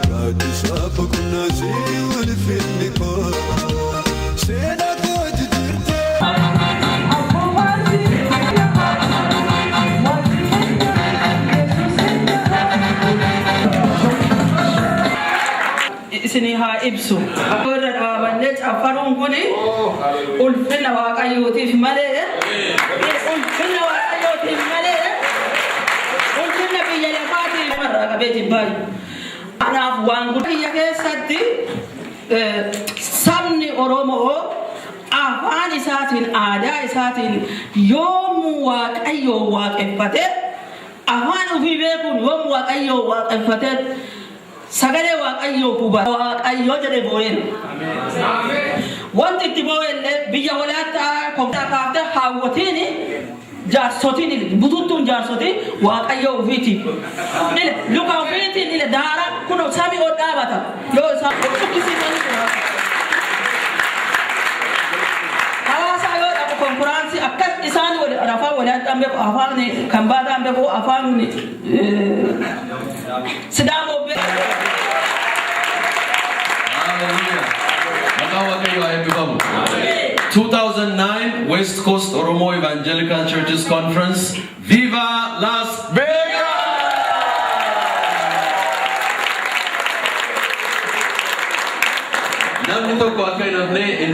Gaaddisa boqonnaa si ulfinni koo seenaa koo jijjiirtee. Isinii haa ibsu. Irra dhaabannee caffaruun kun ulfina Waaqayyootiif malee, ulfina Waaqayyootiif malee, ulfina biyya lafaatiif irraa qabee jibbaayu. Kanaaf waan guddaa biyya keessatti sabni Oromoo afaan isaatiin, aadaa isaatiin yoomuu Waaqayyoon waaqeffate, afaan ofii beekuun yoom Waaqayyoon waaqeffate, sagalee Waaqayyoo hubate, Waaqayyoo jedhe boo'eera. Wanti itti boo'e illee biyya walaattaa konkolaataa kaaftee haawwotiin, jaarsotiin, bututtuun jaarsotii Waaqayyoo ofiitiin ile luka ofiitiin ile daara kun samii ol dhaabata yoo isaan cuqqisiisanii turan. Hawaasaa yoo dhaqu konfiraansii akkas isaan wal afaan walaattaan beeku, afaan Kambaataan beeku, afaan Sidaamoo beeku. Hallelujah. Maqaan Waaqayyoo haa eebbifamu. 2009 West Coast Oromo Evangelical Churches Conference. Viva Las Vegas! Namni tokko akka hin hafne.